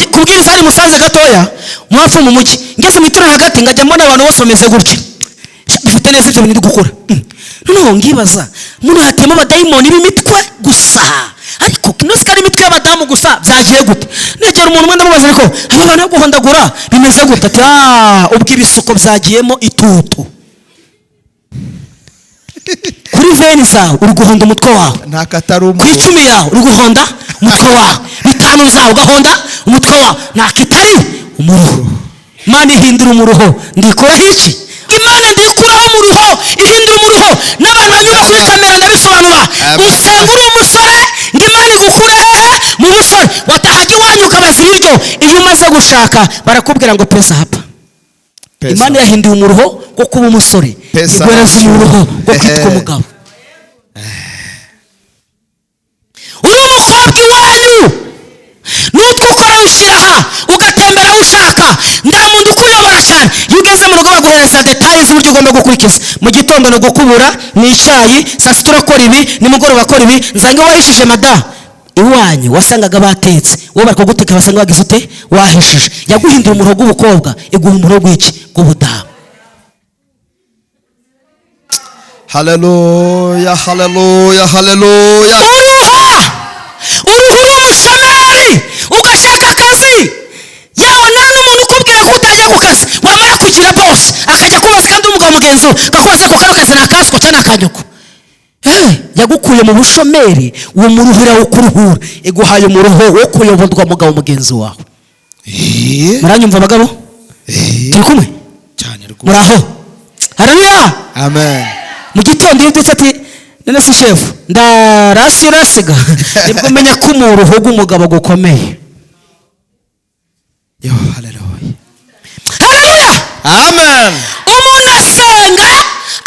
Kubwiriza hari Musanze gatoya muhafu mu mujyi, ngeze mu itorero hagati ngajya mbona abantu bose bameze gutya, bifite neza ibyo bintu ndi gukora. Noneho ngibaza, muno hatemo abadayimoni b'imitwe gusa, ariko kino si ari imitwe y'abadamu gusa, byagiye gute? Negera umuntu umwe ndamubaza, ariko aba bantu bo guhondagura bimeze gute? Ati ah, ubwo ibisuko byagiyemo itutu kuri veni zawe, uri guhonda umutwe wawe. Nta katari Ku umuruho. 10 yawe uri guhonda umutwe wawe, 5 zawe ugahonda umutwe wawe, nta kitari umuruho. Imana ihindura umuruho, ndikuraho iki? Imana ndikuraho umuruho, ihindura umuruho. N'abantu banyura kuri kamera ndabisobanura. Amen. Usenga uri umusore ngo Imana igukure hehe? Mu busore. Watahaga iwanyu ukabaza ibiryo, iyo umaze gushaka barakubwira ngo pesa hapa. Pesa. Imana yahinduye umuruho wo kuba umusore, Pesa. iguhereza umuruho wo kwitwa umugabo. Uri umukobwa iwanyu nutwo ukora wishyira aha, ugatembera aho ushaka, nta muntu ukuyobora cyane. Iyo ugeze mu rugo baguhereza détails z'uburyo ugomba gukurikiza. Mu gitondo ni ugukubura, ni icyayi, saa sita urakora ibi, nimugoroba urakora ibi, nsange wahishije. Mada iwanyu wasangaga batetse, wowe bari kuguteka basanga wagize ute? Wahishije. Yaguhinduye umuruho w'ubukobwa, iguha umuruho w'iki? W'ubudamu. Haleluya, haleluya, haleluya. Uruha, uruha uri umushomeri ugashaka akazi, yewe nta n'umuntu ukubwira ko utajya ku kazi. Wamara kugira boss akajya kubaza, kandi umugabo mugenzi we akakubaza ko kano kazi ni akaswa cyangwa ni akanyoko. Yagukuye mu bushomeri, uwo muruho irawukuruhura, iguhaye umuruho wo kuyoborwa mugabo mugenzi wawe. Muranyumva abagabo? Turi kumwe? Cyane rwose. Muraho? Haleluya. Amen. Mu gitondo iyo ubyutse ati none se shefu ndarasi urasiga, nibwo umenya ko umuruho w'umugabo gukomeye. Yo, haleluya. Haleluya. Amen. Umuntu asenga,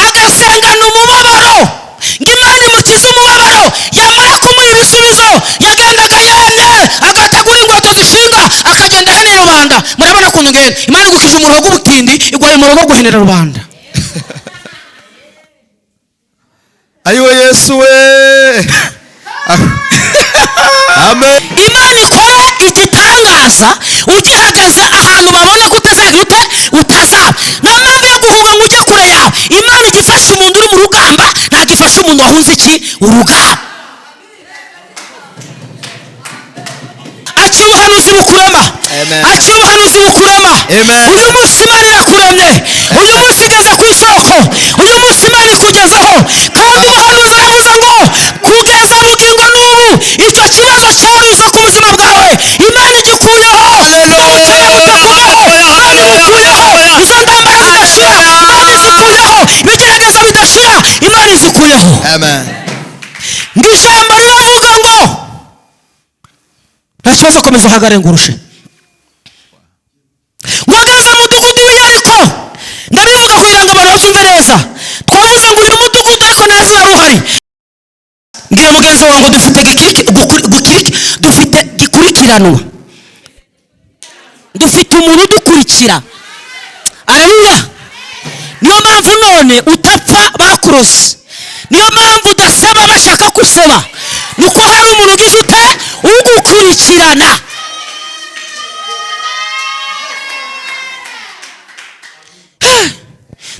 agasengana umubabaro ngo Imana imukize umubabaro, yamara kumuha ibisubizo yagendaga yemye, agategura inkweto zishinga, akagenda ahenera rubanda. Murabona ukuntu ngenda? Imana igukije umuruho w'ubutindi, iguhaye umuruho wo guhenera rubanda. Ayiwe Yesu we. Amen. Imana ikora igitangaza ugihagaze ahantu babona ko utazagira ute? Utazaba. Nta mpamvu yo guhunga ngo ujye kure yawe. Imana ijya ifasha umuntu uri mu rugamba, ntabwo ifasha umuntu wahunze iki? Urugamba. Akira ubuhanuzi bukurema. Amen. Akira ubuhanuzi bukurema. Amen. Uyu munsi Imana irakuremye, uyu munsi igeze ku isoko, uyu munsi Imana ikugezeho. Kandi umuhanuzi aravuze ngo kugeza bugingo n'ubu icyo kibazo cyaruze ku buzima bwawe, Imana igikuyeho. Ubukene butakuvaho, Imana ibukuyeho. Izo ntambara zidashira, Imana izikuyeho. Ibigeragezo bidashira, Imana izikuyeho. Amen. Ngo ijambo riravuga ngo nta kibazo, komeza uhagare ngurushe. Ngo ageze mu mudugudu w'i Yeriko, ndabivuga kugira ngo abantu babyumve neza. Twavuze ngo uyu mudugudu, ariko nta zina ruhari. Mbwira mugenzi wawe ngo dufite dufite gikurikiranwa, dufite umuntu udukurikira. Aleluya. Niyo mpamvu none utapfa bakurose, niyo mpamvu udaseba bashaka guseba, nuko hari umuntu ugize ute? Ugukurikirana.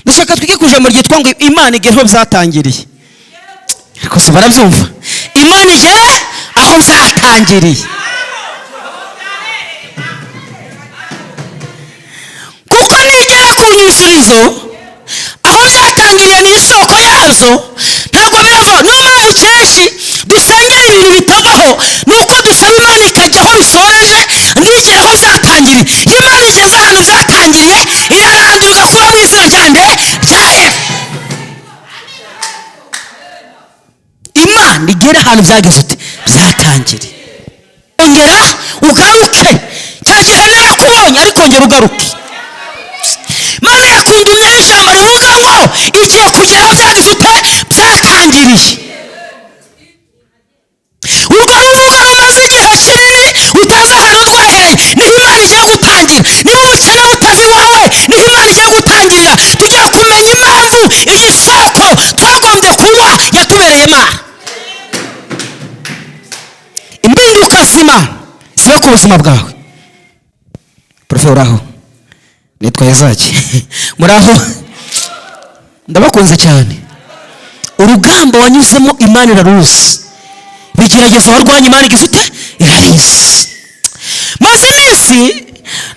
Dushaka twige ku ijambo ryitwa ngo Imana igere aho byatangiriye. Ariko se barabyumva? Imana igere aho byatangiriye, kuko nigera ku nyuzurizo aho byatangiriye ni isoko yazo, ntabwo biravaho. Niyo mpamvu kenshi dusengera ibintu bitavaho, ni uko dusaba Imana ikajya aho bisoreje, ntigere aho byatangiriye. Iyo Imana igeze ahantu byatangiriye, irarandura igakura mu izina rya nde? Rya Yesu. Imana igere ahantu byageze ute? Byatangiriye. Ongera ugaruke, cya gihe narakubonye, ariko ongera ugaruke. Imana yakundumyeho ijambo rivuga ngo igiye kugera aho byagize ute? Byatangiriye. Urwo rubuga rumaze igihe kinini utazi ahantu rwahereye, niho Imana igiye gutangira. Niba ubukene butava iwawe, niho Imana igiye gutangirira. Tugiye kumenya impamvu iyi soko twagombye kunywa yatubereye Imana. Impinduka z'Imana zibe ku buzima bwawe. Profe, uraho? Nitwa Izaki. Muraho? Ndabakunze cyane. Urugamba wanyuzemo Imana iraruzi, bigerageza warwanya Imana igize ute? Irabizi. Maze iminsi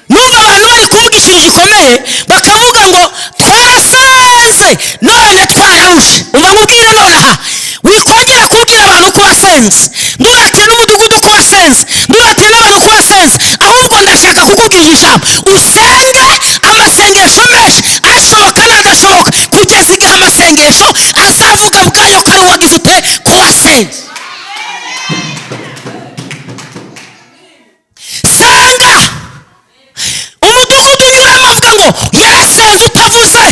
numva abantu bari kuvuga ikintu gikomeye, bakavuga ngo twarasenze none twararushe. Umva nkubwire nonaha, wikongera kubwira abantu ko wasenze, nturatire n'umudugudu ko wasenze, nturatire n'abantu ko wasenze. Ahubwo ndashaka kukubwira ijambo: usenge amasengesho menshi ashoboka n'adashoboka, kugeza igihe amasengesho azavuga bwayo ko ari wagize ute? Ko wasenze. Senga umudugudu unyuramo avuga ngo yarasenze utavuze.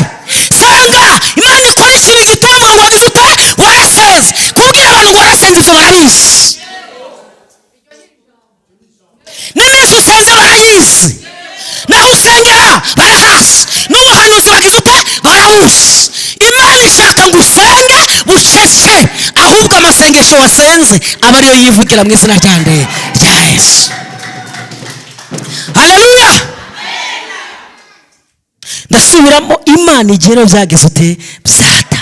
Senga Imana ikora ikintu gituma ngo wagize ute? Warasenze. Kubwira abantu ngo warasenze, ibyo barabizi. N'iminsi usenze barayizi, naho usengera barahazi, n'ubuhanuzi bagize ute? Barawuzi. Imana ishaka ngo usenge bucece, ahubwo amasengesho wasenze aba ariyo yivugira mu izina rya nde? Rya Yesu. Haleluya! Ndasubiramo: Imana igera byageze ute? Byata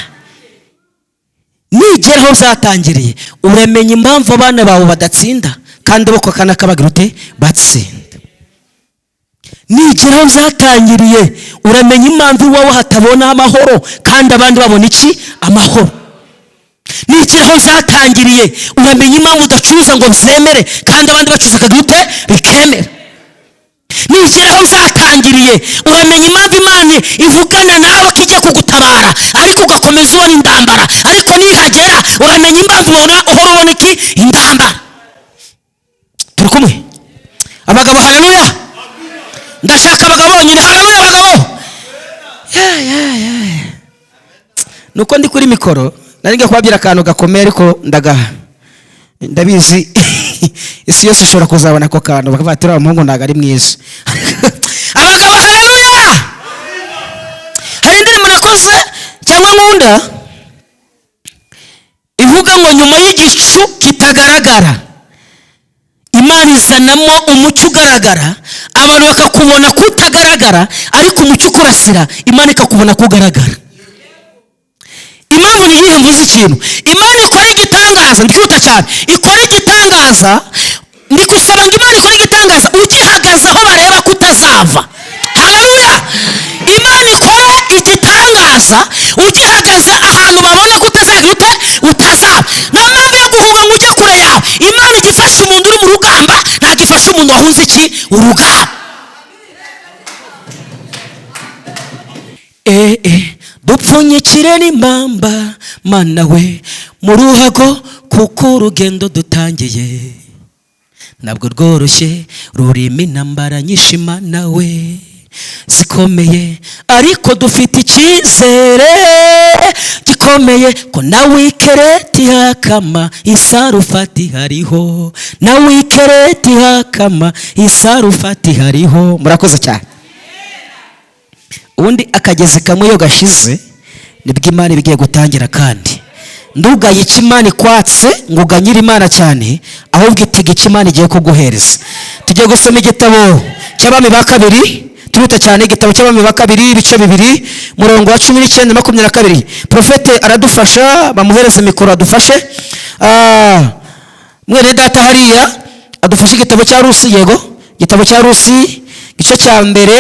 nigera aho byatangiriye, uramenya impamvu abana bawe badatsinda kandi bo akana kabagira ute? Batsinda. Nigera aho byatangiriye, uramenya impamvu iwawe hatabona amahoro kandi abandi babona iki? Amahoro. Nigera aho byatangiriye, uramenya impamvu udacuruza ngo byemere kandi abandi bacuruza akagira ute? Bikemera. Nigera aho byatangiriye, uramenya impamvu Imana ivugana nawe ko ijya kugutabara ariko ugakomeza ubona indambara. Ariko nihagera uramenya impamvu ubona uhora ubona iki? Indambara. Turi kumwe abagabo? Haleluya! Ndashaka abagabo bonyine. Haleluya abagabo! Ya, ya, ya. Nuko ndi kuri mikoro, nari ngiye kubabwira akantu gakomeye, ariko ndagaha, ndabizi isi yose ishobora kuzabona ako kantu bakavuga ati uriya muhungu ntabwo ari mwiza. Abagabo, haleluya! Hari indirimbo nakoze cyangwa nkunda ivuga ngo nyuma y'igicu kitagaragara Imana izanamo umucyo ugaragara. Abantu bakakubona ko utagaragara, ariko umucyo ukurasira Imana ikakubona ko ugaragara. Impamvu ni iyihe mvuze ikintu? Imana ikora igitangaza, ndihuta cyane, ikora igitangaza. Ndi gusaba ngo Imana ikore igitangaza ugihagaze aho bareba ko utazava. Haleluya! Imana ikora igitangaza ugihagaze ahantu babona ko utazagira ute? Utazava. Nta mpamvu yo guhunga ngo ujye kure yawe. Imana ijya ifasha umuntu uri mu rugamba, ntabwo ifasha umuntu wahunze iki? Urugamba. Dupfunyikire n'impamba Mana we mu ruhago, kuko urugendo dutangiye ntabwo rworoshye, rurimo intambara nyinshi Mana we zikomeye, ariko dufite icyizere gikomeye ko na wikereti hakama isarufati hariho, na wikereti hakama isarufati hariho. Murakoze cyane. Ubundi akagezi kamwe iyo gashize nibwo Imana iba igiye gutangira. Kandi ndugaye icyo Imana ikwatse ngo uganyire Imana cyane, ahubwo itega icyo Imana igiye kuguhereza. Tugiye gusoma igitabo cy'Abami ba kabiri, turihuta cyane. Igitabo cy'Abami ba kabiri, ibice 2, murongo wa 19, 22. Profete aradufasha, bamuhereze mikoro adufashe. Mwene data hariya adufashe igitabo cya Rusi. Yego, igitabo cya Rusi, igice cya mbere,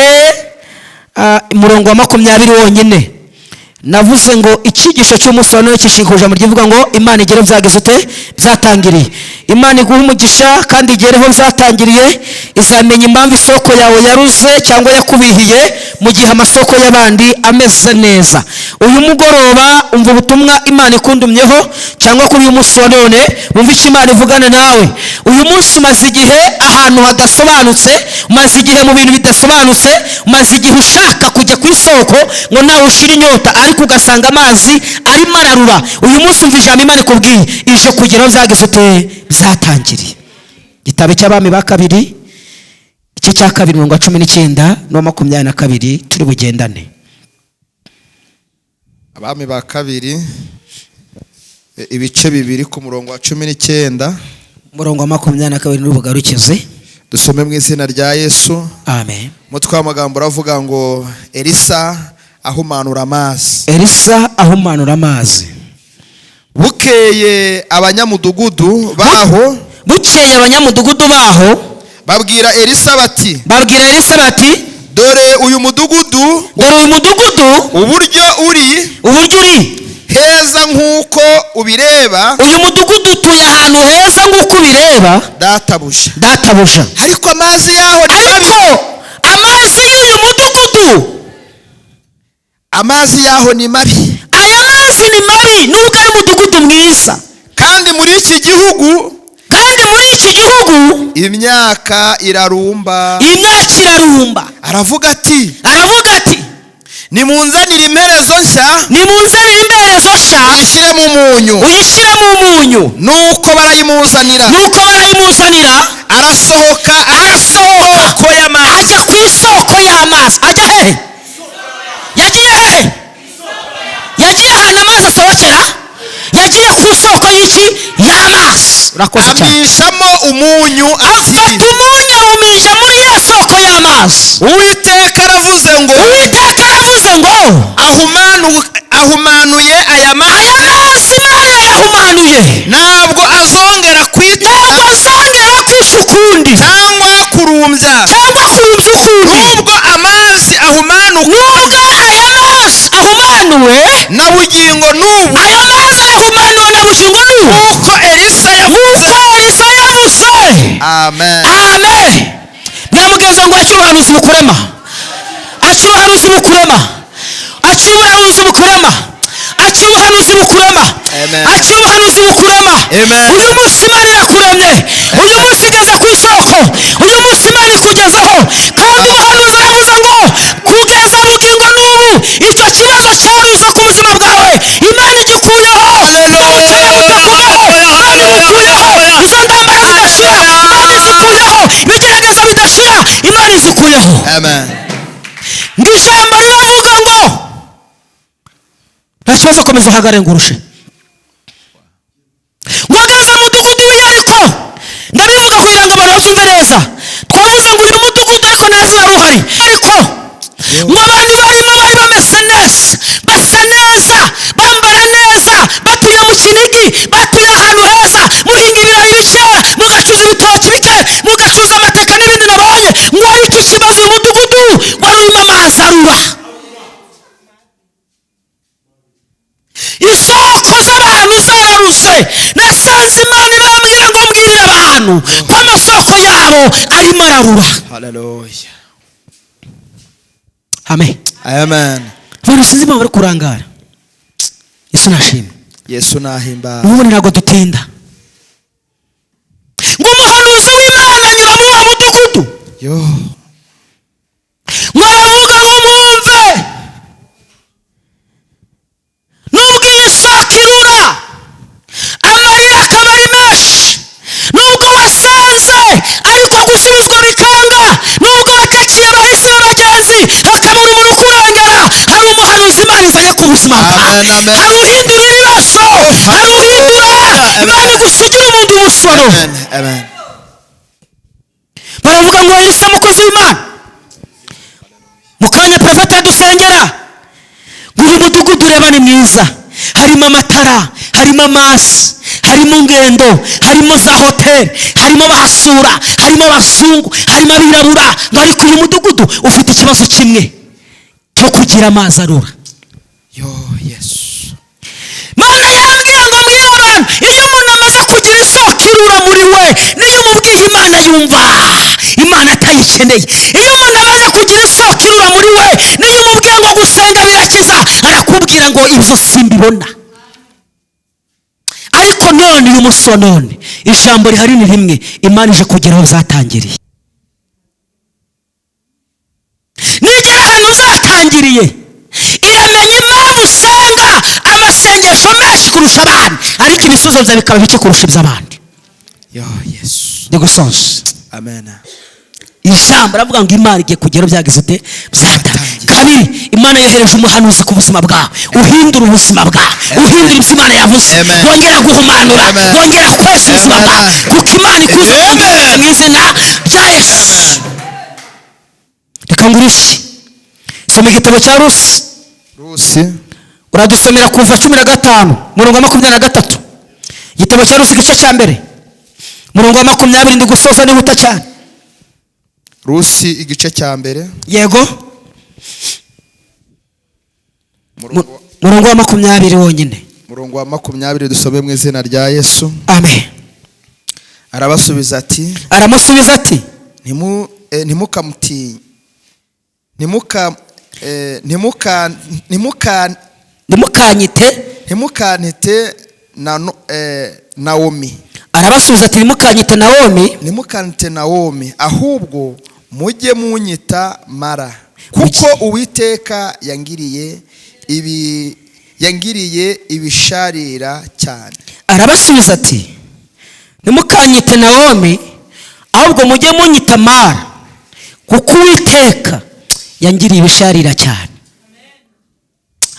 umurongo wa 20 wonyine. Navuze ngo icyigisho cy'umunsi wa none kishinzwe ijambo rivuga ngo Imana igere byageze ute? Byatangiriye. Imana iguha umugisha kandi igereho byatangiriye. Izamenya impamvu isoko yawe yaruze cyangwa yakubihiye mu gihe amasoko y'abandi ameze neza. Uyu mugoroba umva ubutumwa Imana ikundumyeho, cyangwa kuri uyu munsi wa none wumva icyo Imana ivugana nawe. Uyu munsi umaze igihe ahantu hadasobanutse, umaze igihe mu bintu bidasobanutse, umaze igihe ushaka kujya ku isoko ngo nawe ushire inyota, ariko ugasanga amazi arimo ararura. Uyu munsi umva ijambo Imana ikubwiye, ije kugeraho byageze ute? Byatangiriye. Igitabo cy'Abami ba kabiri, igice cya kabiri, umurongo wa 19 n'uwa 22, turi bugendane. Abami ba kabiri, ibice 2 ku murongo wa 19, umurongo wa 22 n'ubugarukize. Dusome mu izina rya Yesu. Amen. Umutwe w'amagambo uravuga ngo Elisa ahumanura amazi. Elisa ahumanura amazi. Bukeye abanyamudugudu baho, Bukeye abanyamudugudu baho, babwira Elisa bati, babwira Elisa bati, dore uyu mudugudu, dore uyu mudugudu, uburyo uri uburyo uri heza nk'uko ubireba, uyu mudugudu utuye ahantu heza nk'uko ubireba, databuja, databuja, ariko amazi yaho ni mabi. Ariko amazi y'uyu mudugudu, Amazi yaho ni mabi. Aya mazi ni mabi nubwo ari umudugudu mwiza. Kandi muri iki gihugu, Kandi muri iki gihugu, imyaka irarumba. Imyaka irarumba. Aravuga ati, Aravuga ati, nimunzanire imperezo nshya, nimunzanire imperezo nshya, uyishyiremo umunyu. Uyishyiremo umunyu. Nuko barayimuzanira. Nuko barayimuzanira. Arasohoka, Arasohoka, isoko y'amazi, ajya ku isoko y'amazi. Ajya hehe? Yagiye hehe? Yagiye ahantu amazi asohokera. Yagiye ku isoko y'iki? Y'amazi. Urakoze cyane. Amishamo umunyu ati, Afata umunyu awumisha muri ya soko y'amazi. Uwiteka aravuze ngo, Uwiteka aravuze ngo, ahumanuye aya mazi, aya mazi Imana yayahumanuye, ntabwo azongera kwica, ntabwo azongera kwica ukundi, cyangwa kurumbya, cyangwa kurumbya ukundi. Nubwo amazi ahumanuka, Nubwo aya mazi ahumanuwe, na bugingo n'ubu, aya mazi arahumanuwe na bugingo n'ubu, nk'uko Elisa yavuze. Nk'uko Elisa yavuze. Amen. Amen. Bwira ngo akira ubuhanuzi bukurema, akira ubuhanuzi bukurema, akira ubuhanuzi bukurema, akira ubuhanuzi bukurema. Amen. Akira ubuhanuzi bukurema. Amen. Uyu munsi Imana irakuremye. Uyu munsi igeze ku isoko. Uyu munsi Imana ikugezeho. Kandi umuhanuzi aravuze ngo kugeza bugingo n'ubu icyo kibazo cyaruze ku buzima bwawe Imana igikuyeho. Ubukene butakubaho Imana ibukuyeho. Izo ntambara zidashira Imana izikuyeho. Ibigeragezo bidashira Imana izikuyeho. Amen. Ngo ijambo riravuga ngo nta kibazo, komeza uhagare ngurushe. Ngo ageze mudugudu w'i Yeriko, ndabivuga kugira ngo abantu babyumve neza. Twavuze ngo uyu mudugudu ariko nta zina ruhari, ariko ngo abantu barimo bari bameze neza, basa neza, bambara neza, batuye mu Kinigi, batuye ahantu heza, muhinga ibirayi bikeya, mugacuza ibitoki bike, mugacuza amateka n'ibindi nabonye. Ngo ariko ikibazo, uyu mudugudu wari urimo amazi arura. Isoko z'abantu zararuse. Nasanze Imana irambwira ngo mbwirire abantu ko amasoko yabo arimo ararura. Hallelujah. Amen. Amen. Abantu sinzi impamvu bari kurangara. Yesu nashimwe. Yesu nahimba. Ubundi ntabwo dutinda. Ngo umuhanuzi w'Imana anyura muri uwo mudugudu. Yo. Ngo aravuga ngo mwumve, nubwo iyi soko irura, amarira akaba ari menshi, nubwo wasenze ariko gusubizwa bikanga, nubwo watakiye abahisi n'abagenzi hakabura umuntu ukurengera, hari umuhanuzi Imana izanye ku buzima bwawe. Amen, amen. Hari uhindura ibibazo, hari uhindura. Imana igusigira umuntu umusoro. Amen. Amen. Baravuga ngo Elisa mukozi w'Imana, mu kanya perefeta dusengera, ngo uyu mudugudu ureba ni mwiza, harimo amatara, harimo amazi, harimo ingendo, harimo za hoteli, harimo abahasura, harimo abazungu, harimo abirabura, ngo ariko uyu mudugudu ufite ikibazo kimwe cyo kugira amazi arura. Yo Yesu. Mana yambwiye ngo mbwire abantu, iyo umuntu amaze kugira isoko irura muri we, niyo umubwiye Imana yumva Imana atayikeneye. Iyo umuntu amaze kugira isoko irura muri we, niyo umubwiye ngo gusenga birakiza, arakubwira ngo ibyo simbibona. Ariko none uyu munsi wa none ijambo rihari ni rimwe: Imana ije kugera aho zatangiriye. Nigera ahantu zatangiriye iramenya impamvu usenga amasengesho menshi kurusha abandi, ariko ibisubizo byawe bikaba bike kurusha iby'abandi. Yo Yesu. Ndi gusoza. Amen. Ijambo aravuga ngo Imana igiye kugera byagize ute? Byatangiye. Kabiri, Imana yohereje umuhanuzi ku buzima bwawe, uhindura ubuzima bwawe, uhindura ibyo Imana yavuze, Amen. wongera guhumanura, Amen. wongera kwesa ubuzima Amen. bwawe, kuko Imana ikuze Amen. mu izina rya Yesu. Reka ngurishe, soma igitabo cya Rusi. Rusi. Uradusomera kuva 15, murongo wa 23. Igitabo cya Rusi, igice cya mbere, murongo wa 20. Ndi gusoza nihuta cyane. Rusi, igice cya mbere. Yego. Murongo. Murongo wa 20 wonyine. Murongo wa 20, dusome mu izina rya Yesu. Amen. Arabasubiza ati: Aramusubiza ati: Ntimukamutinye, ntimuka ntimuka ntimuka Ntimukanyite. Ntimukantite na Nawomi. Arabasubiza ati: "Ntimukanyite Nawomi." Ntimukantite Nawomi, ahubwo mujye munyita Mara, kuko Uwiteka yangiriye ibisharira cyane. Arabasubiza ati: "Ntimukanyite Nawomi, ahubwo mujye munyita Mara, kuko Uwiteka yangiriye ibisharira cyane."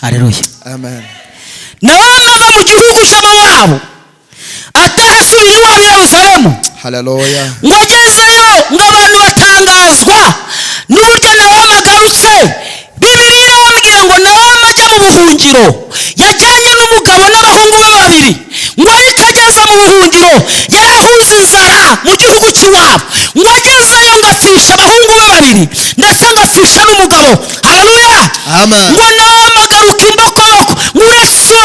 Hareruya! Amen. Nawomi ava mu gihugu cy'Abamowabu, atahasubiye iwabo i Yerusalemu. Haleluya! Ngo agezeyo, ngo abantu batangazwa n'uburyo Nawomi agarutse. Bibiliya irambwira ngo Nawomi ajya mu buhungiro yajyanye n'umugabo n'abahungu be babiri, ngo ariko ageze mu buhungiro yarahuze inzara mu gihugu cy'iwabo, ngo agezeyo ngo apfisha abahungu be babiri, ndetse ngo apfisha n'umugabo. Haleluya! Amen. Ngo Nawomi agaruka imbokoboko, ngo uretse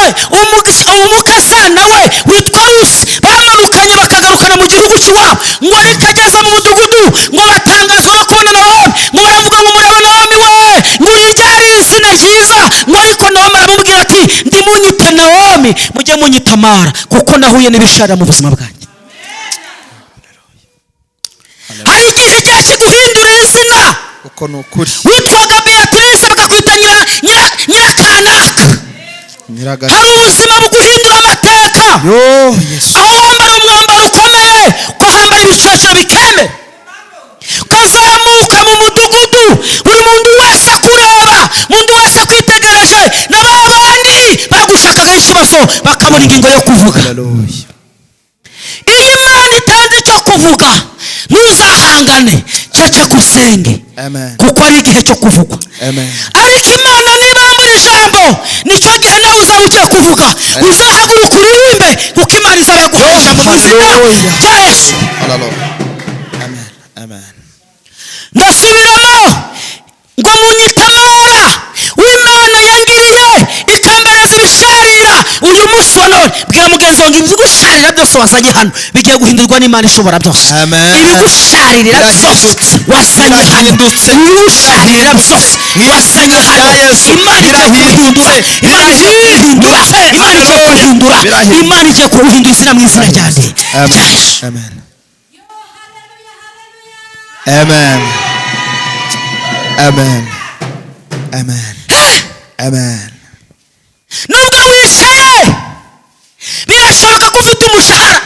umukazana we witwa Rusi bamanukanye bakagarukana mu gihugu cy'iwabo, ngo ariko ageze mu mudugudu ngo batangazwa no kubona Nawomi, ngo baravuga ngo: "Murebe Nawomi we, ngo iri ryari izina ryiza." Ngo ariko Nawomi aramubwira ati: "Ndimunyite Nawomi, mujye munyita Mara, kuko nahuye n'ibisharira mu buzima bwanjye." Hari igihe kiguhindura izina. Uko ni ukuri. Witwaga Beatrice, bakakwita nyirakanaka. Nyiragari. Hari ubuzima buguhindura amateka. Yo Yesu! Aho wambara umwambaro ukomeye, ukahambara ibicocero bikemera, ukazamuka mu mudugudu, buri muntu wese akureba, muntu wese akwitegereje, na ba bandi bagushakagaho ikibazo bakabona ingingo yo kuvuga. Haleluya! Iyo Imana itanze icyo kuvuga, ntuzahangane, ceceka usenge, Amen. kuko ari igihe cyo kuvugwa. Amen. Ariko Imana nibambura ijambo, nicyo gihe nawe uzaba ugiye kuvuga, uzahaguruka uririmbe, kuko Imana izaba yaguhaye ijambo mu izina Hallelujah. rya Yesu. Haleluya, amen, amen. Ndasubiramo ngo munyite Mara, w'Imana yangiriye ikambereza ibisharira. Uyu munsi wa none, bwira mugenzi wawe ngo ibigusharira byose wazanye hano bigiye guhindurwa n'Imana ishobora byose. Amen. Ibigusharirira byose Birahindutse. wazanye hano, Birahindutse. ibigusharirira byose wazanye hano, rya Yesu. Imana igiye kubihindura. Imana igiye kubihindura. Imana igiye kubihindura. Birahindutse. Imana igiye kuguhindura izina mu izina ryanjye rya Amen. Yesu. Amen, amen, amen, amen, amen. Nubwo wicaye, birashoboka ko ufite umushahara,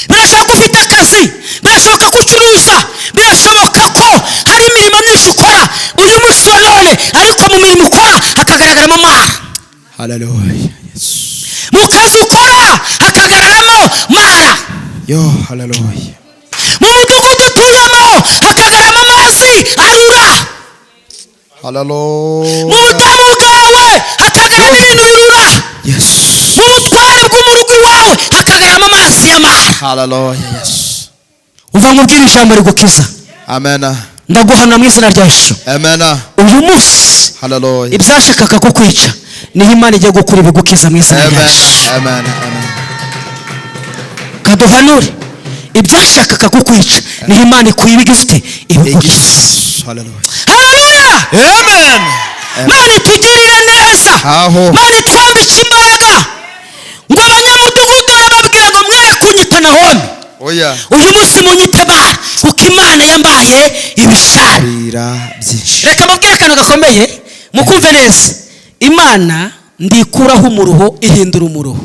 birashoboka ko ufite akazi, birashoboka ko ucuruza, birashoboka ko hari imirimo myinshi ukora uyu munsi wa none, ariko mu mirimo ukora hakagaragaramo Mara. Haleluya, Yesu! Mu kazi ukora hakagaragaramo Mara. Yo, haleluya! Mu mudugudu utuyemo hakagaragaramo amazi arura. Haleluya! Mu budamu bwawe hakagaragaramo ibintu birura. Yesu! Mu butware bw'umurugo iwawe hakagaragaramo amazi y'amara. Haleluya, Yesu! Uva nkubwire ijambo rigukiza. Amen. Ndaguhana mu izina rya Yesu. Amen. Uyu munsi, Haleluya! ibyashakaga kukwica niho Imana igiye gukura ibigukiza mu izina rya Amen. Yesu. Amen, amen. Kaduhanure, ibyashakaga kukwica niho Imana ikuye ibigize ute? Ibigukiza. Yesu, haleluya! Haleluya! Amen. Mana itugirire neza. Aho. Mana itwambike imbaraga. Ngo abanyamudugudu arababwira ngo: "Mwere kunyita Nawomi, Oya. uyu munsi munyite Mara, kuko Imana yambaye ibishari." Bira byinshi. Reka mbabwire akantu gakomeye, mukumve neza. Imana ndikuraho umuruho, ihindura umuruho.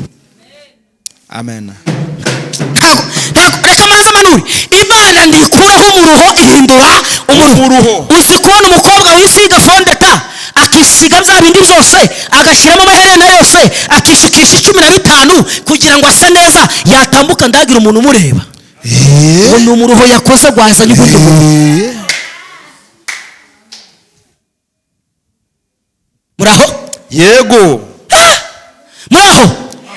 Amen. Ntago, ntago. Reka maze manure. Imana ndikuraho umuruho, ihindura umuruho. Umuruho. Uzi kubona umukobwa wisiga fond de teint, akisiga bya bindi byose, agashyiramo amaherena yose, akishukisha 15 kugira ngo ase neza, yatambuka ndagira umuntu umureba? Uwo ni umuruho yakoze gwazanye ubundi muntu. Muraho? Yego. Muraho?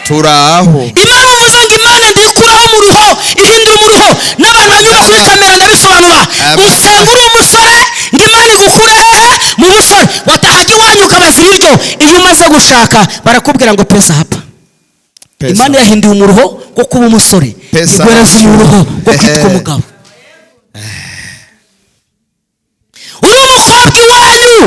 Turaho. Impamvu mvuze ngo Imana ndikuraho umuruho, ihindura umuruho, n'abantu banyura kuri kamera ndabisobanura. Amen. Usenga uri umusore ngo Imana igukure hehe? Mu busore. Watahaga iwanyu ukabaza ibiryo. Iyo umaze gushaka barakubwira ngo "Pesa hapa." Pesa. Imana yahinduye umuruho wo kuba umusore, Pesa. iguhereza umuruho wo kwitwa umugabo. Uri umukobwa iwanyu,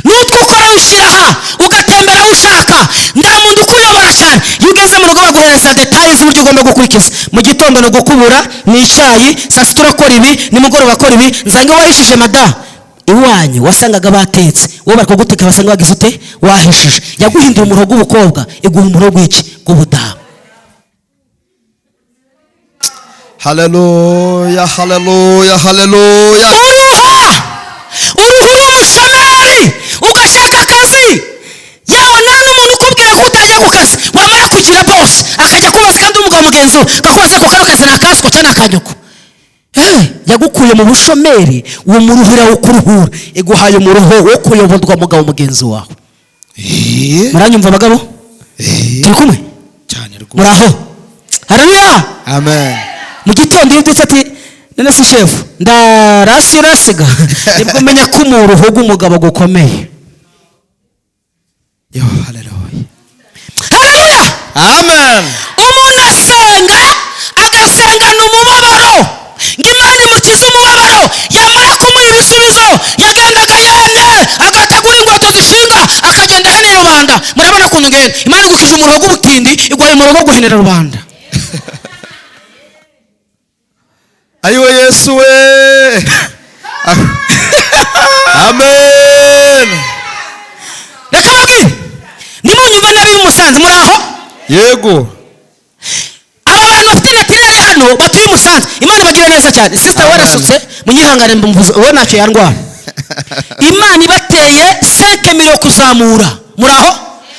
n'utwo ukora wishyira aha, ugatembera aho ushaka, nta muntu ukuyobora cyane. Iyo ugeze mu rugo baguhereza détails z'uburyo ugomba gukurikiza. Mu gitondo ni ugukubura, ni icyayi, saa sita urakora ibi, nimugoroba urakora ibi, nsange wahishije. Mada iwanyu wasangaga batetse, wowe bari kuguteka basanga wagize ute? Wahishije. Yaguhindura umuruho w'ubukobwa, iguha umuruho w'iki? W'ubudamu. Haleluya, haleluya, haleluya. Uruha, uruhu, uri umushomeri ugashaka akazi, yewe nta n'umuntu ukubwira ko utajya ku kazi. Wamara kugira boss akajya kubaza, kandi umugabo mugenzi we akakubaza ko kano kazi ni akaswa cyangwa ni akanyoko. Yagukuye mu bushomeri, uwo muruho irawukuruhura, iguhaye umuruho wo kuyoborwa mugabo mugenzi wawe. Muranyumva abagabo? Turi kumwe? Cyane rwose. Muraho? Haleluya. Amen. Mu gitondo iyo ubyutse ati "None se shefu, ndarasi urasiga?" nibwo umenya ko umuruho w'umugabo gukomeye. Yo, haleluya. Haleluya. Amen. Umuntu asenga, agasengana umubabaro ngo Imana imukize umubabaro, yamara kumuha ibisubizo yagendaga yemye, agategura inkweto zishinga, akagenda ahenera rubanda. Murabona ukuntu ngenda. Imana igukije umuruho w'ubutindi, iguhaye umuruho wo guhenera rubanda. Ayiwe Yesu we! Amen. Reka babwire, nimunyumva nabi Musanze. Muri aho? Yego. Aba bantu bafite naturel hano batuye i Musanze, Imana ibagire neza cyane. Sister Amen. warasutse, munyihangane mbuze, wowe ntacyo yandwara. Imana ibateye 5 millions kuzamura, muri aho?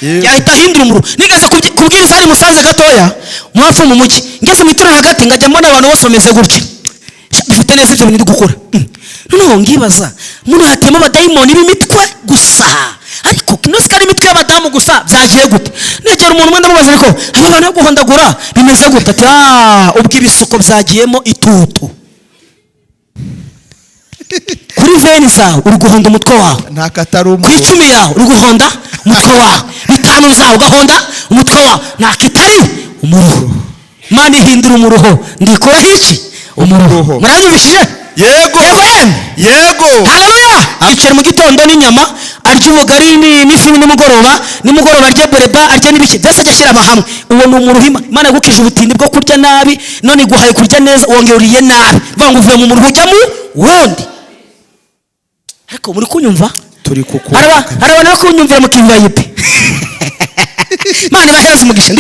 Yego. Yahita ahindura umuro. Nigeze kubwiriza hari i Musanze gatoya mu hafi mu mujyi, ngeze mu itorero hagati ngajya mbona abantu bose bameze gutya. Sha, bifite neza ibyo bintu ndi gukora. Noneho ngibaza muno hatiyemo abadayimoni b'imitwe gusa, ariko ino si ari imitwe y'abadamu gusa, byagiye gute? Negera umuntu umwe ndamubaza, ariko aba bantu bo guhondagura bimeze gute? Ati "Ah, ubwo ibisuko byagiyemo itutu kuri 20 zawe, uri guhonda umutwe wawe." Nta katari Ku umuruho. 10 yawe uri guhonda umutwe wawe, 5 zawe ugahonda umutwe wawe. Nta kitari umuruho. Imana ihindura umuruho, ndikuraho iki? Umuruho. Umuruho. Muranyumvishije? Yego. Yego yemwe? Yego. Haleluya. Yicara mu gitondo n'inyama, arya ubugari n'ifi nimugoroba, nimugoroba arya bureba, arya n'ibiki byose, ajya ashyira amahame. Uwo ni umuruho. Imana yagukije ubutindi bwo kurya nabi, none iguhaye kurya neza, wongera uriye nabi. Vuga ngo uvuye mu muruho ujya mu wundi. Ariko muri kunyumva? Turi kukumva. Hari abantu bari kunyumvira mu kivayipe. Imana ibahereze umugisha.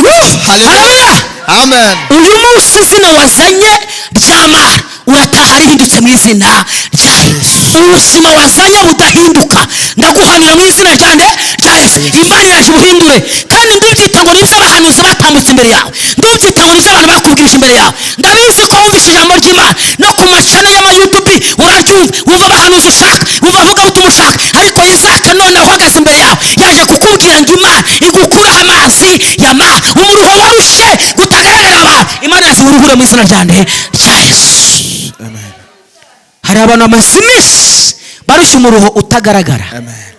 Haleluya. Amen. Uyu munsi izina wazanye ryamara urataha rihindutse mu izina rya Yesu. Ubuzima wazanye budahinduka, ndaguhanura mu izina rya nde? Rya Yesu. Imana iraje ubuhindure. Kandi ndubyita ngo nibyo abahanuzi batambutse imbere yawe, ndubyita ngo nibyo abantu bakubwirije imbere yawe. Ndabizi ko wumvise ijambo ry'Imana no ku macana y'ama YouTube, uraryumva, wumva abahanuzi ushaka, wumva avugabutumwa ushaka, ariko Isaka none uhagaze imbere yawe yaje kukubwira ngo Imana igukuraho amazi ya ma umuruho warushe gutagaragarira abantu. Imana yaziwuruhure mu izina rya nde? Rya Yesu. Amen. Hari abantu bamaze iminsi barushya umuruho utagaragara, Amen.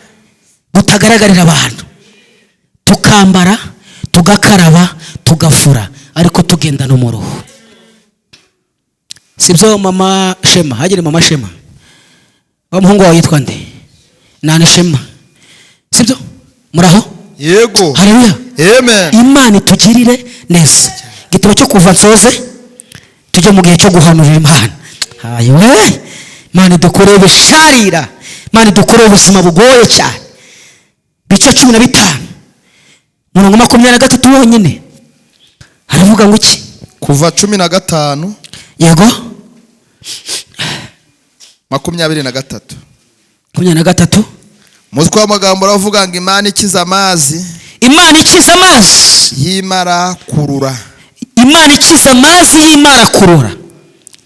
butagaragarira abantu. Tukambara, tugakaraba, tugafura, ariko tugendana umuruho. Sibyo mama Shema? Hagire mama Shema, wa muhungu wawe yitwa nde? Nane Shema, sibyo? Muraho? Yego. Haleluya. Amen. Imana itugirire neza. Igitabo cyo Kuva, nsoze tujye mu gihe cyo guhanurira. Imana ayiwe, Imana idukoreye ubusharira, Imana idukoreye ubuzima bugoye cyane. Ibice 15, umurongo 23 wonyine, haravuga ngo iki? Kuva 15. Yego. 23. 23. Umutwe w'amagambo uravuga ngo Imana ikiza amazi Imana ikiza amazi y'imara kurura. Imana ikiza amazi y'imara kurura.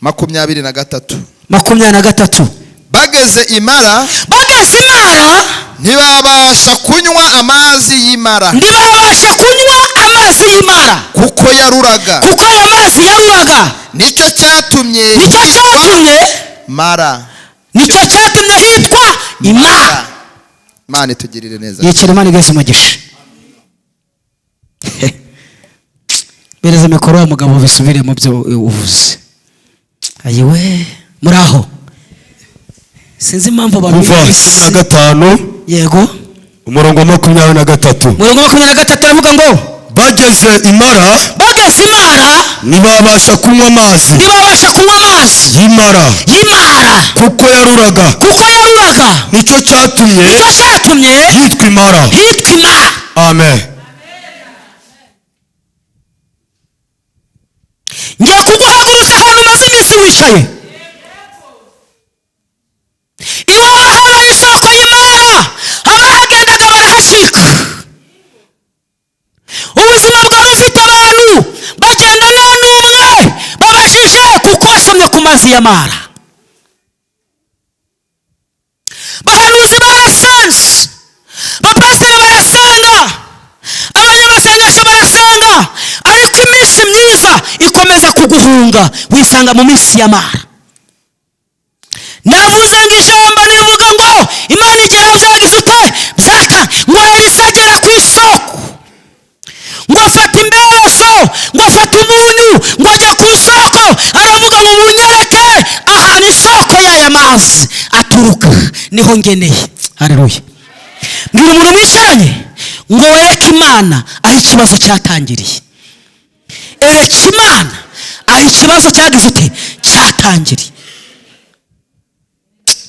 23. 23. Bageze imara, Bageze imara, ntibabasha kunywa amazi y'imara, ntibabasha kunywa amazi y'imara, kuko yaruraga. Kuko ayo mazi yaruraga. Nicyo cyatumye Nicyo cyatumye Mara. Nicyo cyatumye hitwa Imara. Imana itugirire neza. Yicara. Imana igeze umugisha. Bereza mikoro wa mugabo, bisubire mu byo uvuze. Ayiwe, muri aho sinzi impamvu abantu Kuva 15, Yego. umurongo wa 23. Umurongo wa 23 aravuga ngo: Bageze imara, Bageze imara, ntibabasha kunywa amazi ntibabasha kunywa amazi y'imara, y'imara, kuko yaruraga. Kuko yaruraga. Nicyo cyatumye Nicyo cyatumye yitwa Imara. hitwa Imara. Amen. Ngiye kuguhagurutsa ahantu umaze iminsi wicaye. Iwawe habaye isoko y'imara, abahagendaga barahacika. Ubuzima bwawe ufite abantu bagenda nta n'umwe babajije kuko wasomye ku mazi y'amara. Bahanuzi barasenze, bapasiteri barasenga, abanyamasengesho barasenga, ariko iminsi myiza ikomeza kuguhunga, wisanga mu minsi y'amara. Navuze ngo ijambo rivuga ngo Imana igera byagize ute byaka ngo Elisa agera ku isoko, ngo afata imbereso, ngo afate umunyu, ngo ajya ku isoko, aravuga ngo munyereke ahantu isoko y'aya mazi aturuka, niho ngeneye. Hareruya! Mbwira umuntu mwicaranye ngo wereke Imana aho ikibazo cyatangiriye. Ereka Imana aho ikibazo cyagize ute cyatangiriye.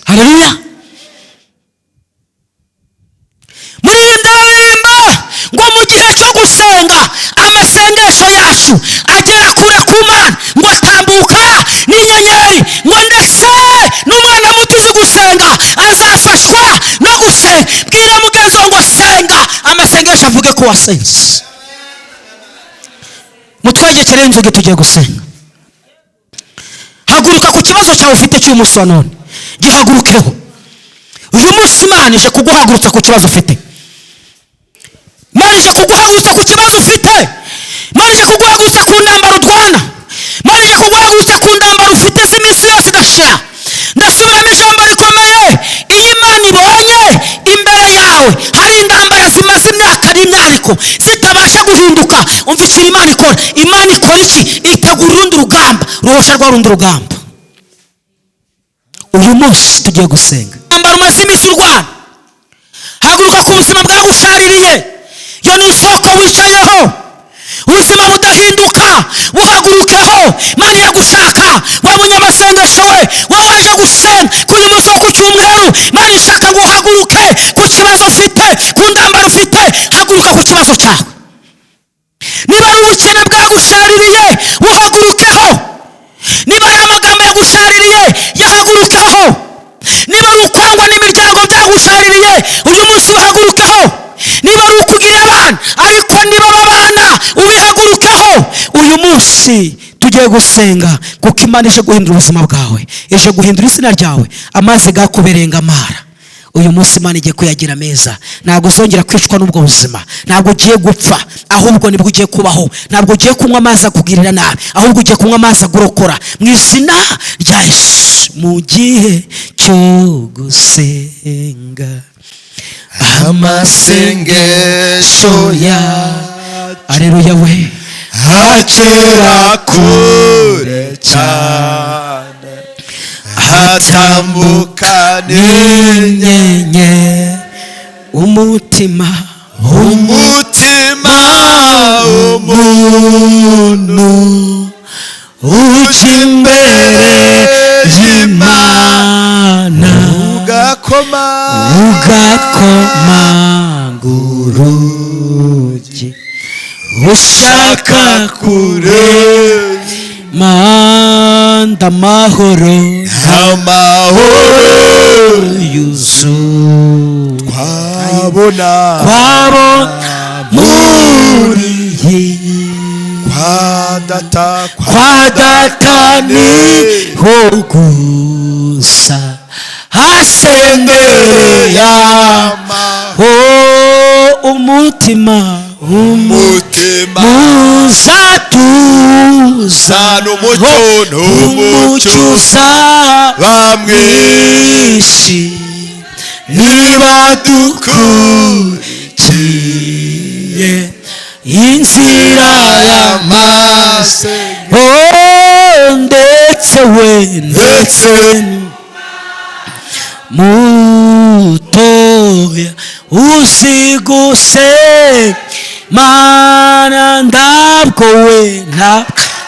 Hareruya! Muririmba, baririmba ngo mu gihe cyo gusenga amasengesho yacu agera kure ku Mana, ngo atambuka n'inyenyeri, ngo ndetse n'umwana muto uzi gusenga azafashwa no gusenga. Bwira mugenzi wawe ngo senga, amasengesho avuge ko wasenze. Mutwegekere inzugi, tugiye gusenga. Haguruka ku kibazo cyawe ufite cy'uyu munsi wa none, gihagurukeho. Uyu munsi Imana ije kuguhagurutsa ku kibazo ufite. Imana ije kuguhagurutsa ku kibazo ufite. Imana ije kuguhagurutsa ku ntambara urwana. Imana ije kuguhagurutsa ku ntambara ufite z'iminsi yose idashira. Ndasubiramo ijambo rikomeye: iyo Imana ibonye imbere yawe hari intambara zimaze imyaka n'imyaniko zitabasha guhinduka, umva ikintu Imana ikora. Imana ikora iki? Itegura urundi rugamba ruhosha rwa rundi rugamba. Uyu munsi tugiye gusenga. Intambara umaze iminsi urwana, haguruka ku buzima bwagushaririye. Iyo ni isoko wicayeho, ubuzima budahinduka, buhagurukeho. Imana iragushaka. Wa munyamasengesho we, wowe waje gusenga kuri uyu munsi wo ku cyumweru, Imana ishaka ngo uhaguruke ku kibazo ufite, ku ntambara ufite. Haguruka ku kibazo cyawe. Niba ari ubukene bwagushaririye, buhagurukeho. Niba ari amagambo yagushaririye, yahagurukeho. Niba ari ukwangwa n'imiryango byagushaririye, uyu munsi uhagurukeho. Niba ari ukugira abana ariko niba babana, ubihagurukeho. Uyu munsi tugiye gusenga kuko Imana ije guhindura ubuzima bwawe, ije guhindura izina ryawe. Amazi gakuberenga amara, uyu munsi Imana igiye kuyagira meza. Ntabwo uzongera kwicwa n'ubwo buzima, ntabwo ugiye gupfa, ahubwo nibwo ugiye kubaho. Ntabwo ugiye kunywa amazi akugirira nabi, ahubwo ugiye kunywa amazi agurokora mu izina rya Yesu. Mu gihe cyo gusenga Amasengesho ya areruya we agera kure cyane, hatambuka n'inyenye umutima umutima umuntu ujya imbere y'Imana, ugakoma ugakomanga urugi. Ushaka kure manda amahoro amahoro yuzuye twabona kwabona muri iyi kwa data kwa data niho gusa hasendereye amahoro oh umutima umutima muzatuza n'umucyo n'umucyo umucyo uzaba bamwishi mwinshi niba dukurikiye inzira y'amase Oh, ndetse we ndetse mutoya uzi gusenga Mana ndabwo we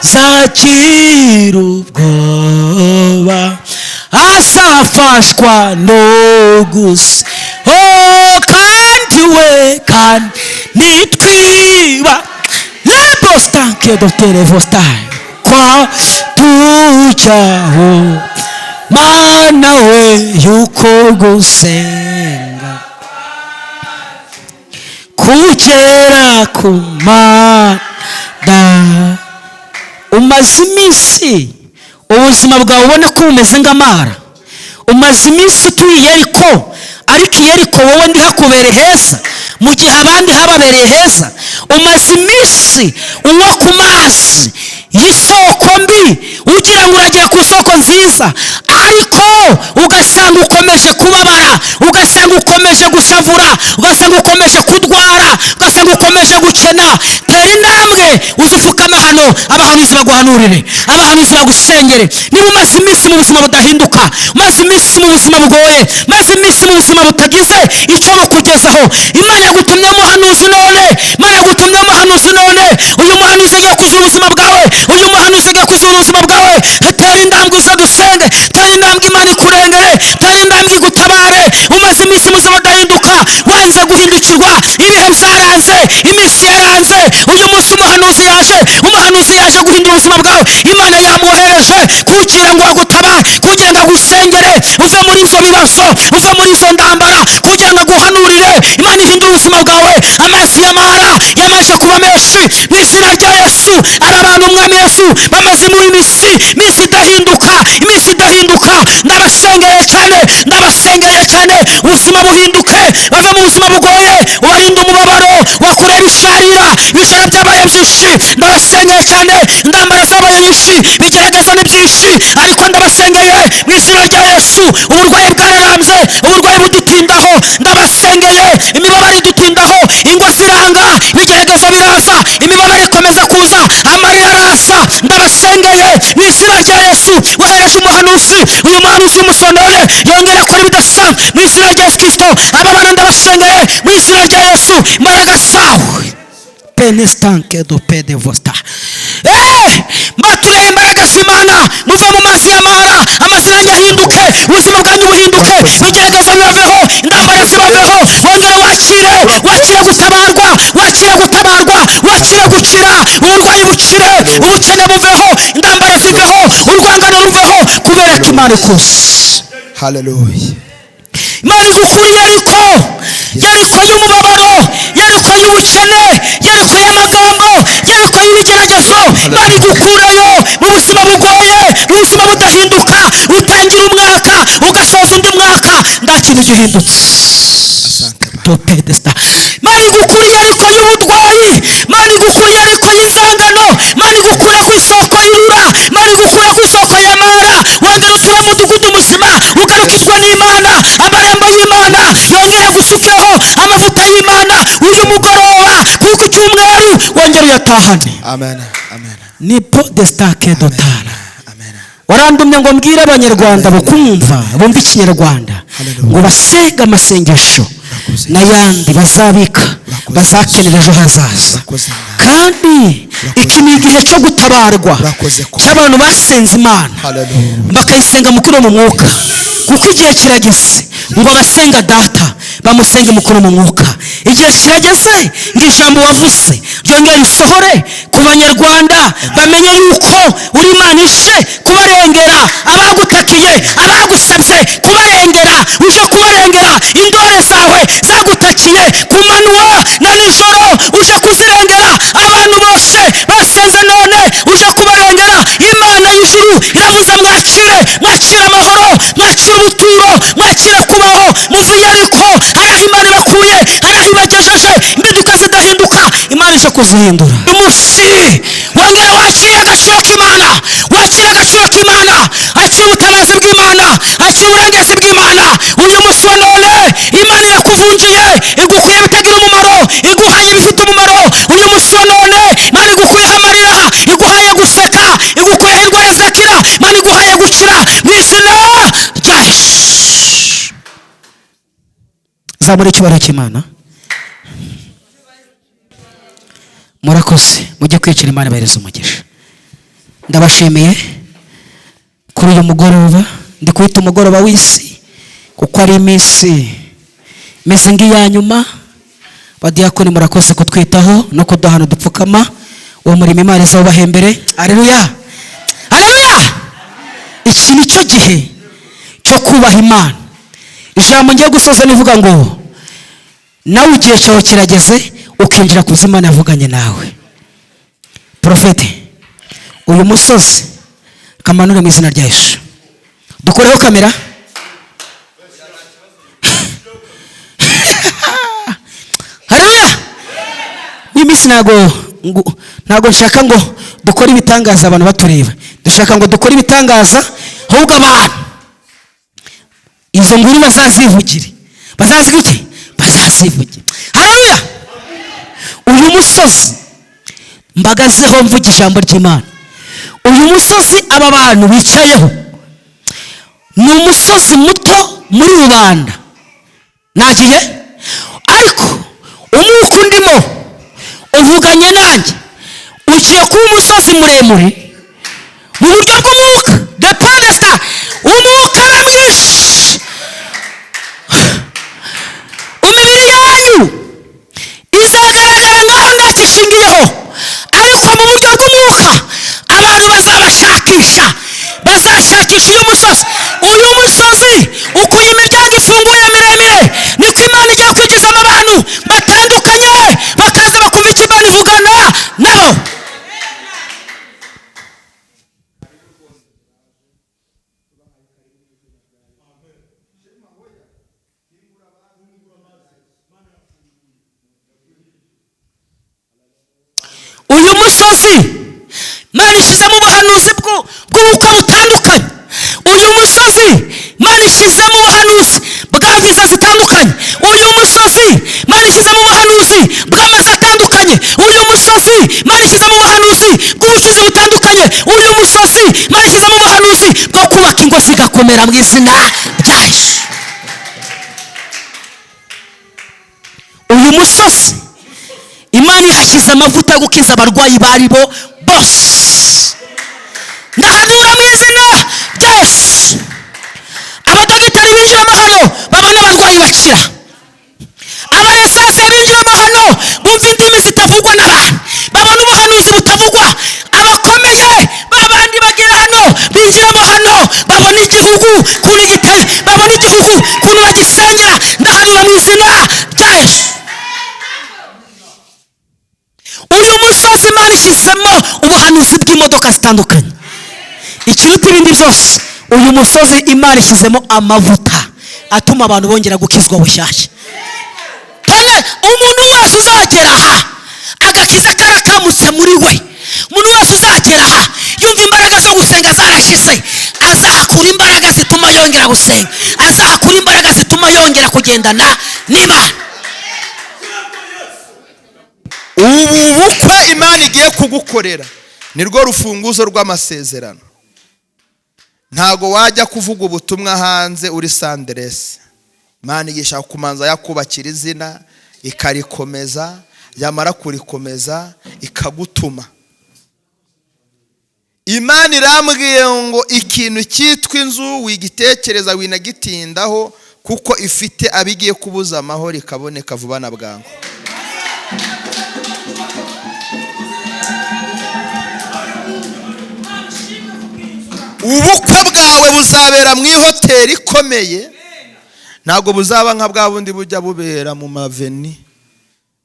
ntazagira ubwoba azafashwa no gusa oh kandi we kandi nitwiba lebostanke dotere vostai kwa tujyaho Mana we yuko gusenga kugera ku mana. Umaze iminsi ubuzima bwawe ubona ko bumeze nk'amara, umaze iminsi utuye Yeriko, ariko Yeriko wowe ndihakubere heza mu gihe abandi hababereye heza. Umaze iminsi unywa ku mazi y'isoko mbi ugira ngo uragera ku isoko nziza, ariko ugasanga ukomeje kubabara, ugasanga ukomeje gushavura, ugasanga ukomeje kurwara, ugasanga ukomeje gukena. Tera intambwe uzipfukame hano, abahanuzi baguhanurire, abahanuzi bagusengere. Niba umaze iminsi mu buzima budahinduka, umaze iminsi mu buzima bugoye, umaze iminsi mu buzima butagize icyo bukugezaho, Imana yagutumye umuhanuzi none, Imana yagutumye umuhanuzi none. Uyu muhanuzi agiye kuzura ubuzima bwawe, uyu muhanuzi agiye kuzura ubuzima bwawe. Tera intambwe uze dusenge, tera intambwe Imana ikurengere, tera intambwe igutabare. Umaze iminsi mu buzima budahinduka, wanze guhindukirwa, ibihe byaranze, iminsi yaranze. Uyu munsi umuhanuzi yaje, umuhanuzi yaje guhindura ubuzima bwawe. Imana yamwohereje kugira ngo agutabare, kugira ngo agusengere uve muri izo bibazo, uve muri izo ndambara, kugira ngo aguhanurire, Imana ihindure ubuzima bwawe. Amazi y'amara yamaze kuba menshi mu izina rya Yesu. Aba bantu umwami Yesu bamaze muri minsi minsi idahinduka, iminsi idahinduka. Ndabasengeye cyane, ndabasengeye cyane, ubuzima buhinduke, bave mu buzima bugoye, ubarinde umubabaro wakureba isharira, ibishara byabaye byinshi. Ndabasengeye cyane, intambara zabaye nyinshi, bigerageza ni byinshi, ariko ndabasengeye mu izina rya Yesu. Uburwayi bwararambye, uburwayi budutindaho, ndabasengeye, imibabaro idutindaho, ingo ziranga, ibigeragezo biraza, imibabaro ikomeza kuza, amarira arasa. Ndabasengeye mu izina rya Yesu. Wohereje umuhanuzi, uyu muhanuzi w'umusonore yongera akora ibidasanzwe mu izina rya Yesu Kristo. Aba bana ndabasengeye mu izina rya Yesu, imbaraga zawe penestanke do pede vosta mbatureye imbaraga z'Imana, muve mu mazi y'amara, amazina yanyu ahinduke, ubuzima bwanyu buhinduke, ibigeragezo bibaveho, intambara zibaveho, wongere wakire, wakire gutabarwa, wakire gutabarwa, wakire gukira, uburwayi bukire, ubukene buveho, intambara ziveho, urwangano ruveho, kubera ko Imana ikuzi. Haleluya. Imana igukuriye Yeriko, Yeriko y'umubabaro, Yeriko y'ubukene, Yeriko y'amagambo, Yeriko y'ibigeragezo. Imana igukurayo mu buzima bugoye, mu buzima budahinduka. Utangira umwaka ugasoza undi mwaka nta kintu gihindutse. Asante Baba. Topedesta. Imana igukuriye Yeriko y'ubutwayi, Imana igukuriye Yeriko y'inzangano, Imana igukura ku isoko y'urura, Imana igukura ku isoko y'amara, wongera uture umudugudu muzima, ugarukirwa n'Imana, amarembo y'Imana yongera gusukeho amavuta y'Imana uyu mugoroba, kuko icyumweru wongera uyatahane. Amen. Amen. Ni podestake dotara. Amen. Warandumye ngo mbwire abanyarwanda bakumva bumva ikinyarwanda ngo basenge amasengesho n'ayandi bazabika bazakenera ejo hazaza. Urakoze Mwami. Kandi iki ni igihe cyo gutabarwa Urakoze ko. cy'abantu basenze Imana Haleluya. bakayisenga mukuru mu mwuka, kuko igihe kirageze ngo abasenga data bamusenge mukuru mu mwuka. Igihe kirageze ngo ijambo wavuze ryongere risohore ku Banyarwanda, bamenye yuko uri Imana ije kubarengera, abagutakiye, abagusabye kubarengera, uje kubarengera. Indore zawe zagutakiye ku manywa na nijoro, uje kuzirengera. Abantu bose basenze none, uje kubarengera. Imana y'ijuru iravuze: mwakire, mwakire amahoro, mwakire ubuturo, mwakire kubaho muvuye. Ariko hari aho Imana ibakuye, hari aho ibagejeje. Impinduka zidahinduka, Imana ije kuzihindura. Umunsi wongera wakire agaciro k'Imana, wakire agaciro k'Imana, akira ubutabazi bw'Imana, akira uburengezi bw'Imana. Uyu munsi wa none Imana irakuvunjiye, igukuye ibitagira umumaro, iguhaye ibifite umumaro. Uyu munsi wa none Imana igukuyeho amarira, iguhaye guseka, igukuyeho indwara zidakira, Imana iguhaye gukira mu izina rya Yesu. Zamura icyubahiro cy'Imana. Murakoze, mujye kwicira. Imana ibahereza umugisha. Ndabashimiye kuri uyu mugoroba. Ndi kwita umugoroba w'isi kuko ari iminsi imeze nk'iya nyuma. Badiyakoni, murakoze kutwitaho no kuduhana udupfukama. Uwo murimo Imana izawubahembere. Aleluya, aleluya! Iki ni cyo gihe cyo kubaha Imana. Ijambo ngiye gusoza nivuga ngo nawe igihe cyawe kirageze, ukinjira ku byo Imana yavuganye nawe. Porofete, uyu musozi kamanure mu izina rya Yesu. Dukoreho kamera. Haleluya! Iyi minsi ntago nshaka ngo dukore ibitangaza abantu batureba. Dushaka ngo dukore ibitangaza ahubwo abantu izo nguru bazazivugire, bazazivuge, bazazivugire. Haleluya! Uyu musozi mbagazeho mvuga ijambo ry'Imana. Uyu musozi aba bantu bicayeho ni umusozi muto muri rubanda nagiye, ariko umwuka undimo uvuganye nanjye, ugiye kuba umusozi muremure mu buryo bw'umwuka. The Pandesta, umwuka aba mwinshi, imibiri yanyu izagaragara nkaho ntacyo ishingiyeho, ariko mu buryo bw'umwuka abantu bazabashakisha, bazashakisha uyu musozi. Uyu musozi ukuye imiryango ifunguye miremire, niko Imana igiye kwinjizamo abantu batandukanye, bakaza bakumva icyo Imana ivugana nabo. Uyu musozi Imana ishyizemo ubuhanuzi bw'ubukwe butandukanye. Uyu musozi Imana ishyizemo ubuhanuzi bwa viza zitandukanye. Uyu musozi Imana ishyizemo ubuhanuzi bw'amazu atandukanye. Uyu musozi Imana ishyizemo ubuhanuzi bw'ubucuruzi butandukanye. Uyu musozi Imana ishyizemo ubuhanuzi bwo kubaka ingo zigakomera mu izina rya Yesu. Uyu musozi Imana ihashyize amavuta yo gukiza abarwayi bari bo bose. Ndahanura mu izina rya Yesu, abadogiteri binjiramo hano babona abarwayi bakira, abayesanse binjiramo hano bumva indimi zitavugwa n'abantu, babona ubuhanuzi butavugwa, abakomeye babandi bagera hano binjiramo hano babona igihugu ukuntu giteye, babona igihugu ukuntu bagisengera. Ndahanura mu izina rya Yesu. Uyu musozi Imana ishyizemo ubuhanuzi bw'imodoka zitandukanye. Ikiruta ibindi byose, uyu musozi Imana ishyizemo amavuta atuma abantu bongera gukizwa bushyashya. Tone umuntu wese uzagera aha agakiza karakamutse muri we, umuntu wese uzagera aha yumva imbaraga zo gusenga zarashize, azahakura imbaraga zituma yongera gusenga, azahakura imbaraga zituma yongera kugendana n'Imana. Ubu bukwe Imana igiye kugukorera nirwo rufunguzo rw'amasezerano. Ntago wajya kuvuga ubutumwa hanze uri sanderesi. Imana igishaka kumanza yakubakira izina, ikarikomeza, yamara kurikomeza ikagutuma. Imana irambwiye ngo ikintu cyitwa inzu wigitekereza winagitindaho, Kuko ifite abigiye kubuza amahoro, ikaboneka vuba na bwangu. Ubukwe bwawe buzabera mu ihoteli ikomeye, ntabwo buzaba nka bwa bundi bujya bubera mu maveni,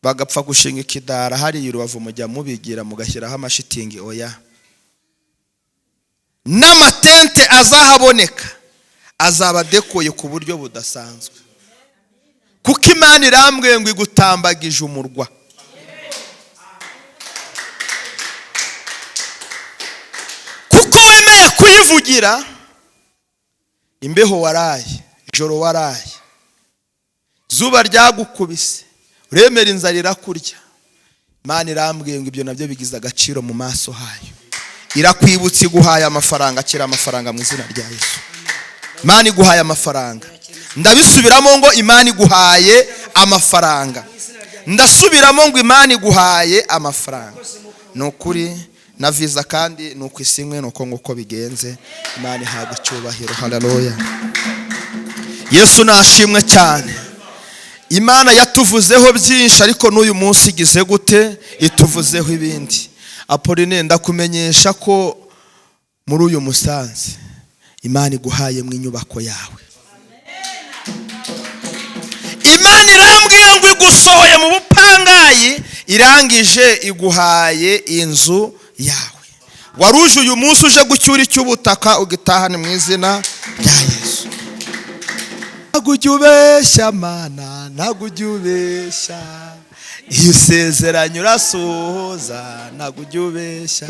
bagapfa gushinga ikidara hariya i Rubavu, mujya mubigira mugashyiraho amashitingi. Oya, n'amatente azahaboneka azaba adekoye ku buryo budasanzwe, kuko Imana irambwiye ngo igutambagije umurwa. Kuko wemeye kuyivugira, imbeho waraye, ijoro waraye, zuba ryagukubise, uremera inzara irakurya, Imana irambwiye ngo ibyo nabyo bigize agaciro mu maso hayo. Irakwibutsa, iguhaye amafaranga. Akira amafaranga mu izina rya Yesu. Imana iguhaye amafaranga. Ndabisubiramo ngo Imana iguhaye amafaranga. Ndasubiramo ngo Imana iguhaye amafaranga. Ni ukuri, na viza kandi ni uko isinywe, ni uko nguko bigenze. Imana ihabwa icyubahiro. Haleluya! Yesu nashimwe cyane. Imana yatuvuzeho byinshi, ariko n'uyu munsi igize gute? Ituvuzeho ibindi. Apoline, ndakumenyesha ko muri uyu musanze Imana iguhaye mu inyubako yawe. Imana irambwiye ngo igusohoye mu bupangayi, irangije iguhaye inzu yawe. Waruje uyu munsi uje gucyura icy'ubutaka, ugitahane mu izina rya Yesu. Ntabwo ujya ubeshya Mana, ntabwo ujya ubeshya. Iyo usezeranye urasohoza, ntabwo ujya ubeshya.